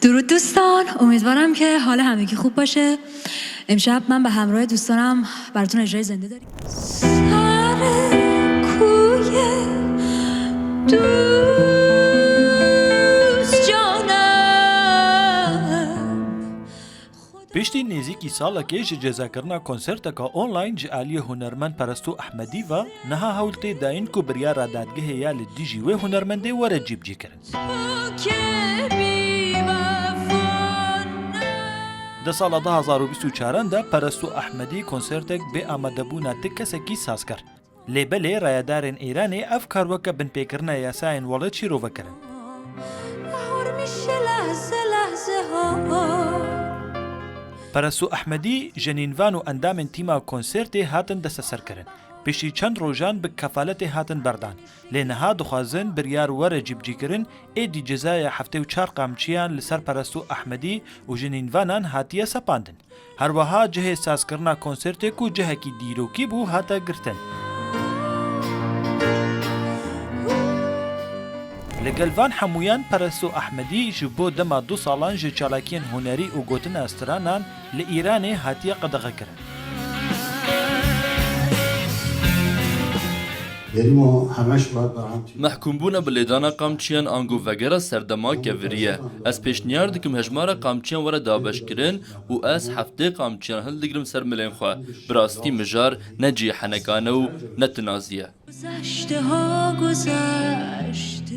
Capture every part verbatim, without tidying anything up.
درود دوستان، امیدوارم که حال همگی خوب باشه. امشب من به همراه دوستانم براتون اجرای زنده داریم. سر کوی دوست جانم. Piştî nêzîkî salekê ji cezakirina konserteka online ji aliyê hunermend Perestû Ehmedî ve, niha hewl tê dayîn ku biryara dadgehê ya li dijî wê hunermendê were cîbicîkirin. Di sala du hazar û bîst û çaran de Perestû Ehmedî konsertek bê amadebûna ti kesekî saz kir. Lê belê rayedarên Îranê ev kar weke binpêkirina yasayên welêt şîrove kirin. Perestû Ehmedî, Jenînvan û endamên tîma konsertê hatin desteserkirin. Piştî çend rojan bi kefaletê hatin berdan. Lê niha dixwazin biryar were cîbicîkirin, êdî cezaya heftê û çar qamçiyan li ser Perestû Ehmedî û Jenînvanan hatiye sepandin. Her wiha cihê sazkirina konsertê ku cihekî dîrokî bû hate girtin. Li gel van hemûyan Perestû Ehmedî ji bo dema du salan ji çalakiyên hunerî û gotina stranan li Îranê hatiye qedexekirin. Mehkûmbûna bi lêdana qamçiyan ango vegera serdema kevirî ye. Ez pêşniyar dikim hejmara qamçiyan were dabeşkirin û ez heftê qamçiyan hildigrim ser milên xwe. Bi rastî mijar ne cihê henekane û ne tinazî ye.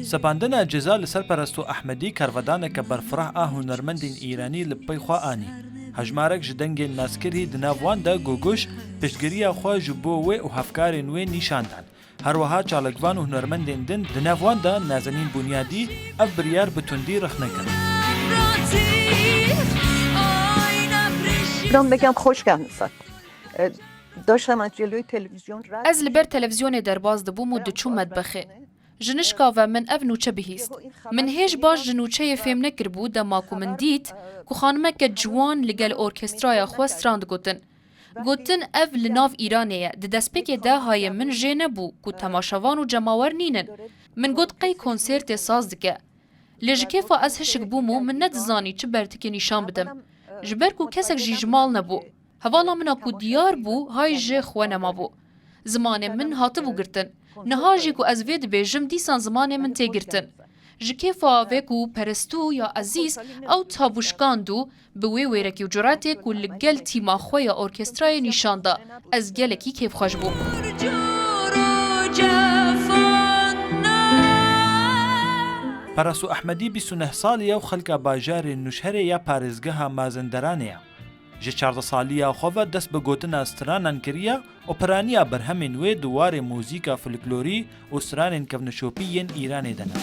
Sepandina ceza li ser Perestû Ehmedî karvedaneke berfireh a hunermendên Îranî li pey xwe anî. Hejmarek ji dengên naskirî di nav wan de gogoş piştgiriya xwe ji bo wê û hevkarên wê nîşan dan. Her wiha çalakvan û hunermendên din di nav wan de Nazenîn Bunyadî ev biryar bi tundî rexne kir. Buradan bekam hoş geldin. E, doşama celoy televizyon, radyo. Ez li ber televîzyonê derbas dibûm û diçûm medbexê. Ji nişka ve min ev nûçe bihîst. Min hêj baş ji nûçeyê fêm nekiribû dema ku min dît ku xanimeke ciwan li gel orkestraya xwe stran digotin. Gotin, ev li nav Îranê ye. Di destpêkê de hayê min jê nebû ku temaşevan û cemawer nînin. Min got, qey konsertê saz dike. Lê ji kêfa ez hişk bûm û min nedizanî çi bertikê nîşan bidim. Ji ber ku kesek jî ji mal nebû. Hevala min a ku diyar bû, hay ji xwe nemabû. Zimanê min hatibû girtin. Niha jî ku ez vê dibêjim, dîsan zimanê min tê girtin. Ji kêfa vê ku Perestû ya Ezîz ew tabû şikand û bi wê wêrekî û curetê ku li gel tîma xwe ya orkestrayê nîşan da, ez gelekî kêfxweş bûm. Perestû Ehmedî bîst û neh salî ye û xelka bajarê Nûşherê ya parêzgeha Mazenderanê ye. Ji çardeh saliya xwe ve dest bi gotina stranan kiriye û piraniya berhemên wê di warê muzîka folklorî û stranên kevneşopî yên Îranê de ne.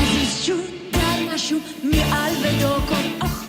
Ezîz çû, dar meşû, mi alvedo kon, ox.